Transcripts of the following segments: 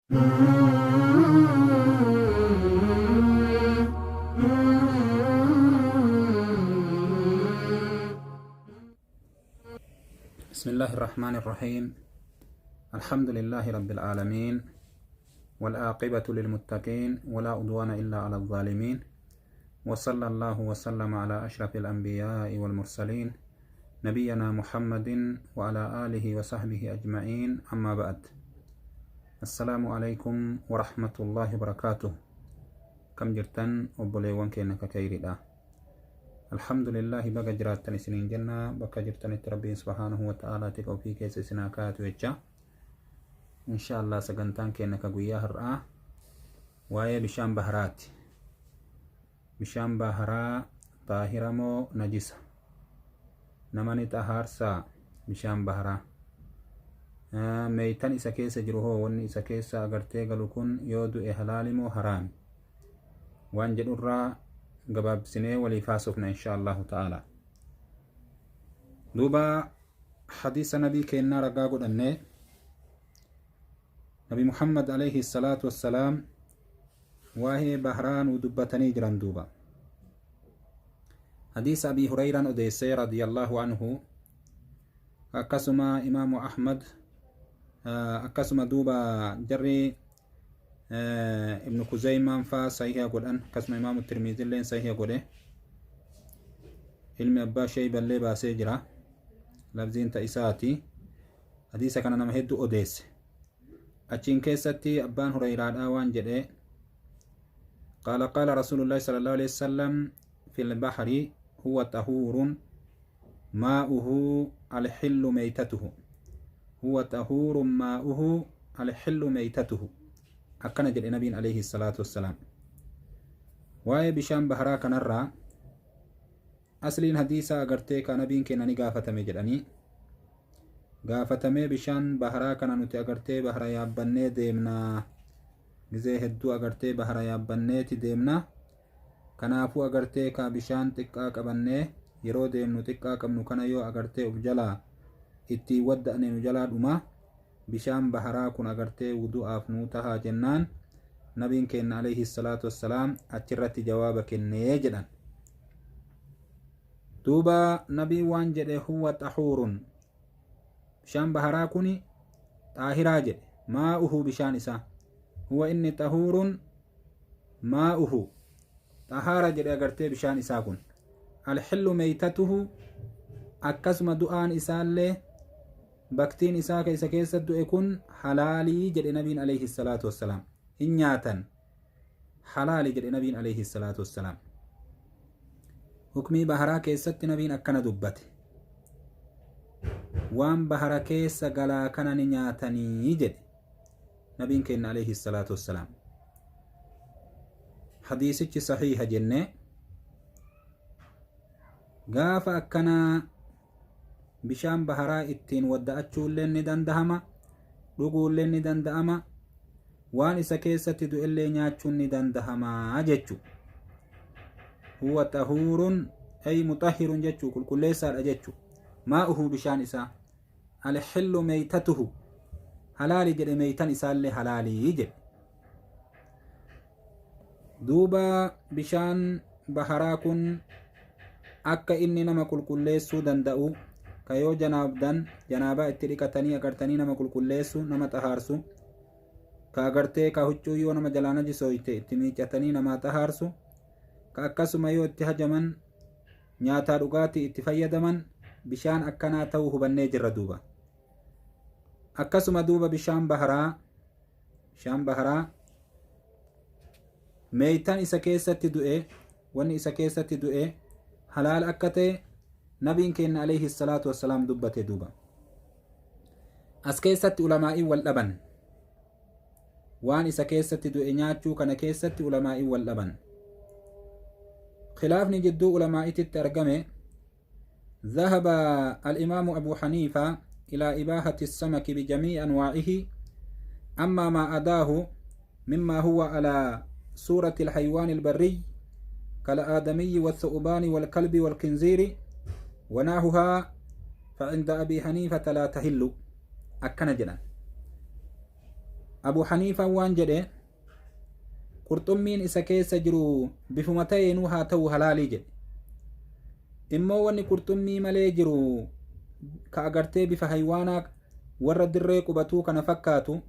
بسم الله الرحمن الرحيم. الحمد لله رب العالمين، والعاقبة للمتقين، ولا عدوان إلا على الظالمين، وصلى الله وسلم على أشرف الأنبياء والمرسلين نبينا محمد وعلى آله وصحبه أجمعين. أما بعد، السلام عليكم ورحمة الله وبركاته. Akkam jirtan obboleewwan keenya kakayridha? Alhamdulillahi, baga jiraattan isiniin jenna. Bakka jirtanitti Rabbiin subhaanahu wa ta'aalaa tika ofii keessa isinaa kaayatu jecha, insha Allah sagantaan keenya ka guyyaa har'aa waa'ee bishaan baharaati. Bishaan baharaa xaahira moo najisa? Nama ni xahaarsaa bishaan baharaa? Meeytan isa keessa jiru hoo, wanni isa keessa agartee galu kun yoo du'e halaali moo haraami, waan jedhurraa gabaabsinee waliif haasofna insha Allahu ta'ala. Duuba hadiisa nabii keennaa ragaa godhannee, Nabi Muhammad alayhi salaatu wassalaam waa'ee baharaa nuu dubbatanii jiran. Duuba hadiisa Abii Hurayraan odeessee radiyallahu anhu, akkasuma Imaamu Ahmad, akkasuma duuba jarri Ibnu Kuzeymaan faa sahiha godhan, akkasuma Imaamu Tirmiizilleen sahiha godhe, ilmi abbaa Sheyballee baasee jira. Lafziin ta isaati. Hadiisa kana nama hedduu odeesse. Achiin keessatti abbaan Hureyraadhaa waan jedhe: qaala qaala Rasuulullaahi sallallahu alaihi wasallam fil bahri huwa xahuurun maa'uhu alxillu meeytatuhu, huwa xahuurun maa'uhu alxillu meeytatuhu. Akkana jedhe nabiin alayhi salaatu wassalaam waa'ee bishaan baharaa kanarraa. Asliin hadiisaa agartee ka nabiin keenya ni gaafatame jedhanii gaafatamee, bishaan baharaa kana nuti agartee bahara yaabbannee deemnaa, gizee hedduu agartee bahara yaabbanneeti deemnaa, kanaafuu agartee ka bishaan xiqqaa qabannee yeroo deemnu xiqqaa qabnu kana yoo agartee uf jalaa ittiin wadda'ne nu jalaa dhumaa, bishaan baharaa kun agartee wudu'aaf nuu tahaa jennaan, nabiin keenya alayhi salaatu wassalaam achirratti jawaaba kennee jedhan. Duuba nabiin waan jedhe: huwa xahuurun, bishaan baharaa kuni xaahiraa jedhe, maa'uhu, bishaan isaa, huwa inni xahuurun maa'uhu, xahaara jedhe agartee bishaan isaa kun, alxillu meeytatuhu, akkasuma du'aan isaallee, baktiin isaa ka isa keessa du'e kun halaalii jedhe nabiin alayhi salaatu wassalaam. Hin nyaatan, halaali jedhe nabiin alayhi salaatu wassalaam. Hukmii baharaa keessatti nabiin akkana dubbate: waan bahara keessa galaa kana ni nyaatanii jedhe nabiin keenya alayhi salaatu wassalaam. Hadiisichi sahiiha jenne. Gaafa akkanaa bishaan baharaa ittiin wadda'achuulleen ni dandahama, dhuguulleen ni danda'ama, waan isa keessatti du'ellee nyaachuun ni dandahama jechu. Huwa xahuurun ay muxahhirun jechu, qulqulleessaadha jechu. Maa'uhu, bishaan isaa, alxillu meeytatuhu, halaali jedhe, meeytan isaallee halaalii jedhe. Duuba bishaan baharaa kun akka inni nama qulqulleessuu danda'u, ka yoo janaabdan janaabaa itti dhiqatanii agartanii nama qulqulleessu, nama xahaarsu, ka agartee ka huccuu yoo nama jalaa najisooyte itti miicatanii namaa xahaarsu, ka akkasuma yoo itti hajaman nyaataa dhugaatii itti fayyadaman, bishaan akkanaa ta'uu hubannee jirra. Duuba akkasuma duuba bishaan baharaa meeytan isa keessatti du'e, wanni isa keessatti du'e halaal akka ta'e nabiin keenya alayhi salaatu wassalaam dubbate. Duuba as keessatti ulamaa'iin wal dhaban. Waan isa keessatti du'e nyaachuu kana keessatti ulamaa'iin wal dhaban. Khilaafni jidduu ulamaa'ititti argame: ذهب الإمام أبو حنيفة إلى إباحة السمك بجميع أنواعه، أما ما عداه مما هو على صورة الحيوان البري كالآدمي والثعبان والكلب والخنزير ونحوها فعند أبي حنيفة لا تحل. Akkana jedhan. Abu Haniifaan waan jedhe, qurxummiin isa keessa jiru bifuma ta'eenuu haa ta'u halaalii jedhe. Immoo wanni qurxummii malee jiru ka agartee bifa haywaanaa warra dirree qubatuu kana fakkaatu,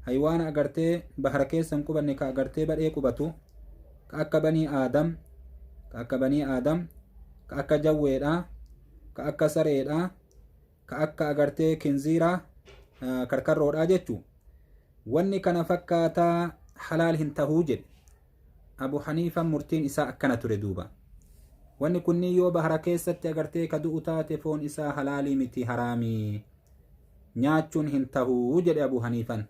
haywaana agartee bahara keessa hin qubanne ka agartee badhee qubatu, ka akka banii aadam, ka akka banii aadam, ka akka jawweedha, ka akka sareedha, ka akka agartee kinziiraa, karkarroodha jechuu, wanni kana fakkaataa halaal hin tahuu jedhe. Abu Haniifan murtiin isaa akkana ture duuba. Wanni kunniin yoo bahara keessatti agartee ka du'u taate foon isaa halaalii miti, haraamii, nyaachuun hin tahuu jedhe Abu Haniifan.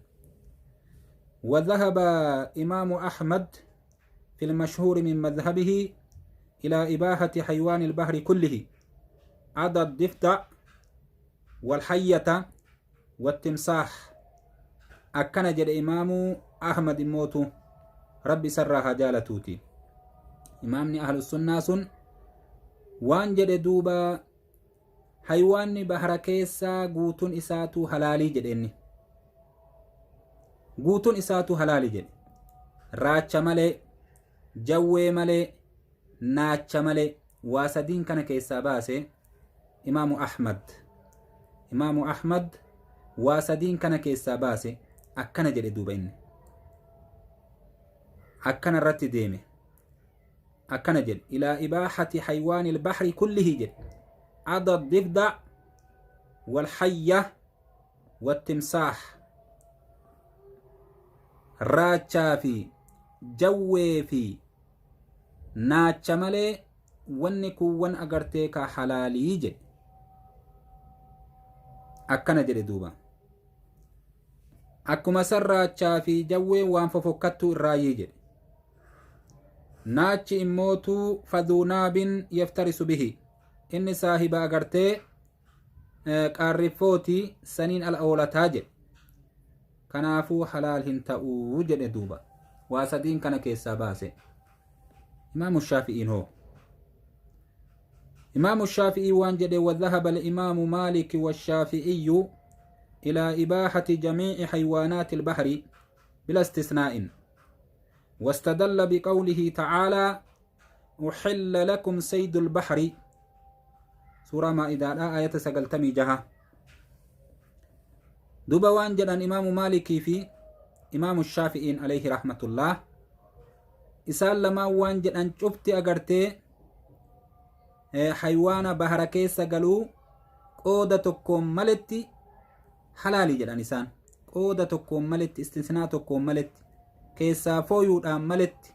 وذهب إمام أحمد في المشهور من مذهبه إلى إباحة حيوان البحر كله عدا الضفدع والحية والتمساح. Akkana jedhe Imaamu Ahmad immootu, Rabbi isarraa haa jaalatuuti. Imaamni Ahlusunnaa sun waan jedhe duuba, haywaanni bahara keessaa guutun isaatuu halaalii jedhe. Inni guutun isaatuu halaali jedhe, raacha malee, jawwee malee, naacha malee. Waa sadiin kana keessaa baase Imaamu Ahmad. Imaamu Ahmad waa sadiin kana keessaa baase, akkana jedhe duuba. Inni akkana irratti deeme, akkana jedhe: إلى إباحة حيوان البحر كله jedhe، عدا الضفدع والحية والتمساح. Raachaa fi jawwee fi naacha malee wanni kuuwwan agartee ka halaalii jedhe, akkana jedhe duuba. Akkuma san raachaa fi jawween waan fofokkattuu irraayyii jedhe. Naachi immootuu فذو ناب يفترس به, inni saahiba agartee qaarriffooti, saniin ala oolataa jedhe. Kanaafuu halaal hin ta'uu jedhe duuba. Waa sadiin kana keessaa baase. Imaamu Shaafi'iin hoo? Imaamu Shaafi'ii waan jedhe: وذهب الإمام مالك والشافعي إلى إباحة جميع حيوانات البحر بلا استثناء، واستدل بقوله تعالى: أحل لكم صيد البحر، سورة مائدة آية 96. Duba waan jedhan Imaamu Maalikii fi Imaamu Shaafi'iin عليه رحمة الله, isaan lamaan waan jedhan, cufti agartee haywaana bahara keessa galuu qooda tokkoon maletti halaali jedhan isaan. Qooda tokkoon maletti, istisnaa tokkoon maletti, keessaa fooyuudhaan maletti,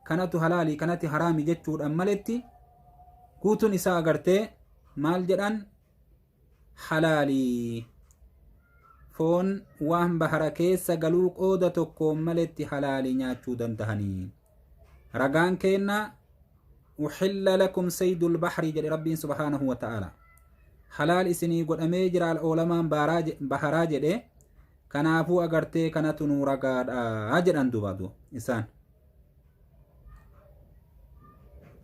kanatu halaali, kanatti haraami jechuudhaan maletti, guutuun isaa agartee maal jedhan? Halaalii. Foon waan bahara keessa galuu qooda tokkoon maletti halaalii, nyaachuu dandahanii. Ragaan keenna أحل لكم صيد البحر jedhe Rabbiin سبحانه وتعالى. Halaal isinii godhamee jira oolamaan baharaa jedhe. Kanaafuu agartee kanatu nuu ragaadha jedhan duuba isaan.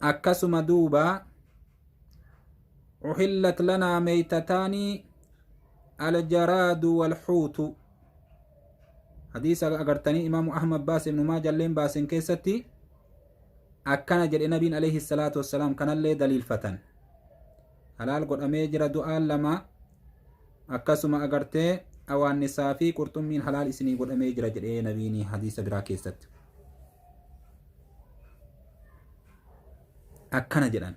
Akkasuma duuba أحلت لنا ميتتان الجراد والحوت, hadiisa agartanii Imaamu Ahmad baase, Ibnu Maajalleen baasen keessatti akkana jedhe Nabiin عليه الصلاة والسلام. Kanallee daliilfatan. Halaal godhamee jira du'aan lama. Akkasuma agartee awaannisaa fi qurxummiin halaal isinii godhamee jira jedhee Nabiin hadiisa biraa keessatti akkana jedhan.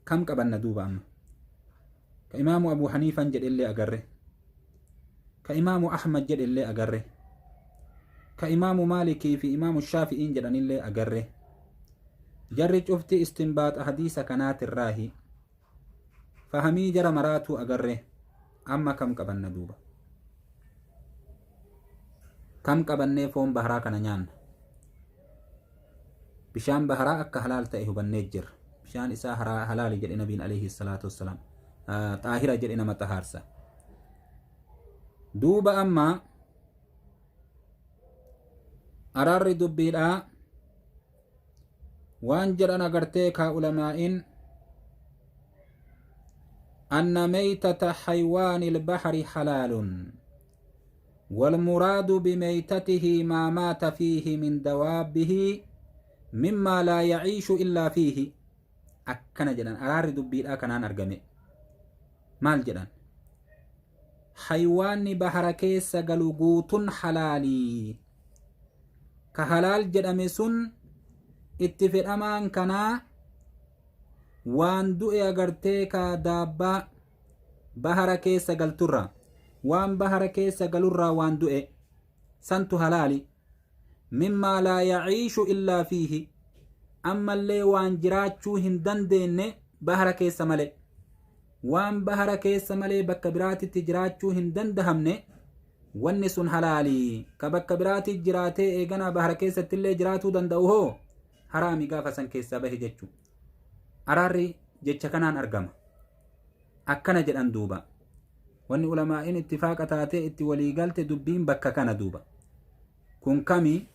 Kam qabanna duuba amma? Ka Imaamu Abu Haniifan jedhellee agarre, ka Imaamu Ahmad jedhellee agarre, ka Imaamu Maalikii fi Imaamu Shaafi'iin jedhanillee agarre. Jarri cufti istinbaaxa hadiisa kanaatirraahi. Fahamii jara maraatuu agarre. Amma kam qabanna duuba? Kam qabannee foon baharaa kana nyaanna? Bishaan baharaa akka halaal ta'e hubannee jirra. Bishaan isaa halaali jedhe Nabiin عليه الصلاة والسلام, xaahira jedhe, nama xahaarsa. Duuba amma araarri dubbiidhaa waan jedhan agartee kaa ulamaa'in: أن ميتة حيوان البحر حلال. Walmuraadu bimeytatihi maa maata fiihi min dawaabbihi mimmaa laa yaciishu illaa fiihi. Akkana jedhan, araarri dubbiidhaa kanaan argame. Maal jedhan? Haywaanni bahara keessa galu guutun halaalii. Ka halaal jedhame sun itti fedhamaan kanaa waan du'e agartee ka daabbaa bahara keessa galturraa, waan bahara keessa galurraa waan du'e santu halaali. Mimmaa laa yaciishu illaa fiihi, ammallee waan jiraachuu hin dandeenne bahara keessa malee, waan bahara keessa malee bakka biraatitti jiraachuu hin dandahamne, wanni sun halaali. Ka bakka biraati jiraatee eeganaa bahara keessattillee jiraatuu danda'u hoo haraami, gaafa san keessaa bahe jechuu. Araarri jecha kanaan argama. Akkana jedhan duuba. Wanni ulamaa'in ittifaaqa taatee itti walii galte dubbiin bakka kana duuba. Kun kami?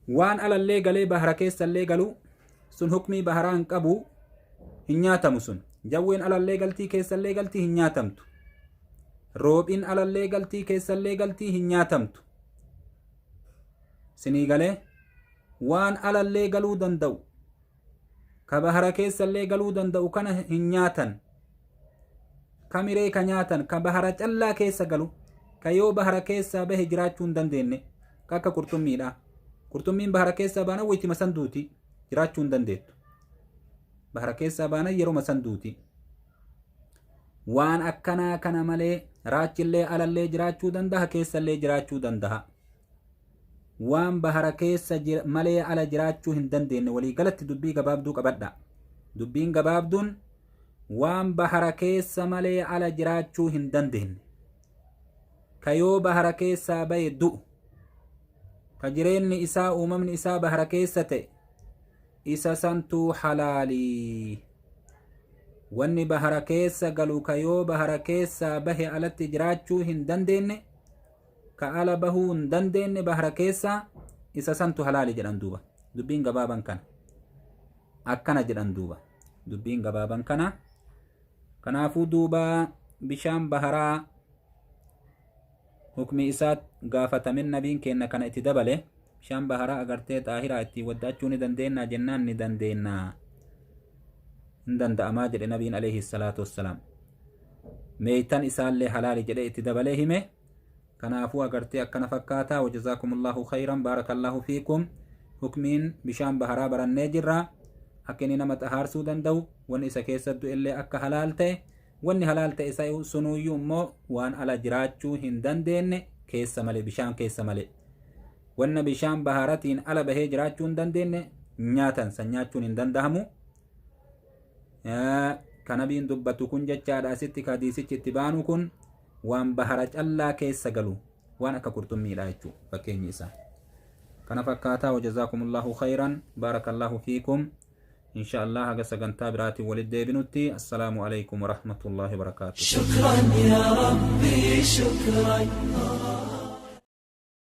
Waan alallee galee bahara keessallee galu sun hukmii baharaa hin qabu, hin nyaatamu sun. Jawween alallee galtii keessallee galtii, hin nyaatamtu. Roophiin alallee galtii keessallee galtii, hin nyaatamtu. Sinii galee? Waan alallee galuu danda'u, ka bahara keessallee galuu danda'u kana hin nyaatan. Kamiree ka nyaatan? Ka bahara callaa keessa galu, ka yoo bahara keessaa bahe jiraachuu hin dandeenye, ka akka qurxummiidha. Qurxummiin bahara keessaa baana waytima san duuti, jiraachuu hin dandeettu. Bahara keessaa baana yeroma san duuti. Waan akkanaa kana malee raachillee alallee jiraachuu danda'a, keessallee jiraachuu danda'a. Waan bahara keessa malee ala jiraachuu hin dandeenye, walii galatti dubbii gabaabduu qabadha. Dubbiin gabaabduun waan bahara keessa malee ala jiraachuu hin dandeenye, ka yoo bahara keessaa bahe du'u, ka jireenyi isaa, uumamni isaa bahara keessa ta'e, isa santuu halaalii. Wanni bahara keessa galu, ka yoo bahara keessaa bahe alatti jiraachuu hin dandeenye, ka ala bahuu hin dandeenye bahara keessaa, isa santu halaali jedhan duuba. Dubbiin gabaaban kana. Akkana jedhan duuba. Dubbiin gabaaban kana. Kanaafuu duuba bishaan baharaa hukmi isaa gaafatamin nabiin kenna kana itti dabale. Bishaan baharaa agartee xaahiraa ittiin wadda'achuu ni dandeennaa jennaan, ni dandeennaa, hin danda'amaa jedhe nabiin alayhi salaatu wassalaam. Meeytan isaallee halaali jedhee itti dabalee hime. Kanaafuu agartee akkana fakkaataa. Wajazaakumullahu khayran, baarakallahu fiikum. Hukmiin bishaan baharaa barannee jirra, akka inni nama xahaarsuu danda'u, wanni isa keessa du'ellee akka halaal ta'e, wanni halaal ta'e isa sunuuyyuu immoo waan ala jiraachuu hin dandeenye keessa malee, bishaan keessa malee. Wanna bishaan baharatiin ala bahee jiraachuu hin dandeenye nyaatan san nyaachuun hin dandahamu. Ka nabiin dubbatu kun jechaadha, asitti ka hadiisichi itti baanu kun waan bahara callaa keessa galu, waan akka qurxummiidha jechuu fakkeenyi isaa. Kana fakkaataa. Wajazaakumullahu khayran, baarakallahu fiikum. Insha Allah haga sagantaa biraatiin walitti deebinutti, assalaamu alaykum warahmatullahi wabarakaatuh. شكرا يا ربي شكرا.